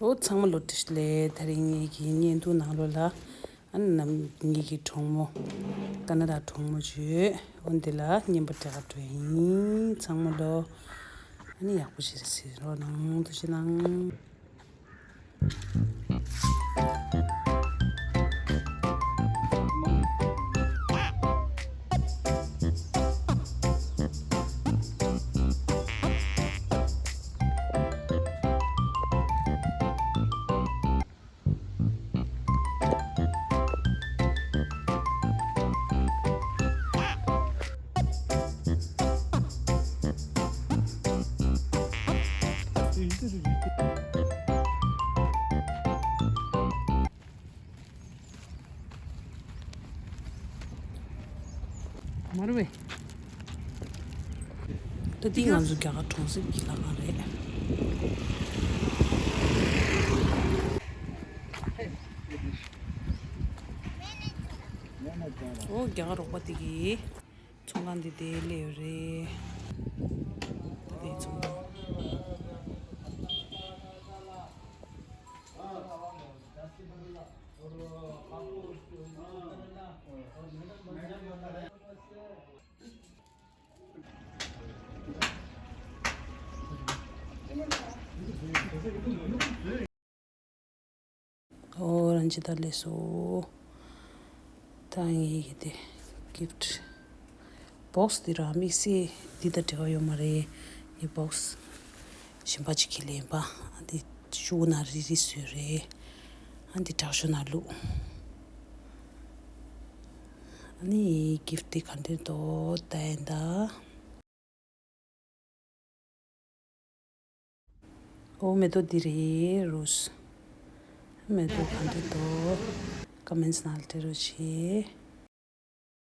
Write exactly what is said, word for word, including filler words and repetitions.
ཨོ་ཚང་མ་ལོ་བཀྲ་ཤིས་བདེ་ལེགས། དེ་རིང་ངེད་ཀྱི་བརྙན་ཐུང་ནང་ལོགས་ལ་ཨ་ནི་ནམ་ངེད་ཀྱི་གྲོགས་མོ་ཀ་ན་ཌ་གྲོགས་མོ་བྱོས་འོན་ཏེ་ལ་བརྙན་པར་སྤྲད་ག་འགྲོ་ཡིན། ཚང་མ་ལོ་ཨ་ནི་ཡག་པོ་ཞིག་གཟིགས་རོགས་གནང་། ཐུགས་རྗེ་གནང་། མ་རེད་པས། ད་འདི་ང་ཚོ་རྒྱ་གར་གྲོང་གསེབ་ཀྱི་ལྷ་ཁང་རེད། ཨོ་རྒྱ་གར་རོགས་པ་དེ་གིས་ཚོང་ཁང་འདི་དེ་སླེབས་ཡོད་རེད། ད་དེ་ཚོང་ཁང་། ཨོ་རང་ཅི་ད་ལས་སོ། ད་ངེད་ཀྱི་དེ་གིཕ་ཊི་བོག་སི་འདི་ར་དམིགས་བསལ་འདི་དང་འབྲེལ་བ་ཡོད་མ་རེད། ངའི་བོག་སི་གཞན་པ་ཅིག་གིས་ལེན་པ། ཨ་འདི་ཤོག་བུ་ནང་རིལ་རིལ་བཟོས་རེད། ཨ་འདི་དྲག་ཤོས་ནང་བླུགས། ཨ་ནི་གིཕ་ཊི་འདི་ག་འདྲ་འདུག་ལྟ་ཡིན་ད། ཨོ་མེ་ཏོག་འདི་རེད་རོ་སི། མེ་ཏོག་ག་འདྲ་འདུག་ཀོ་མེན་ཊི་ནང་ལ་སྤྲད་རོགས་བྱེད།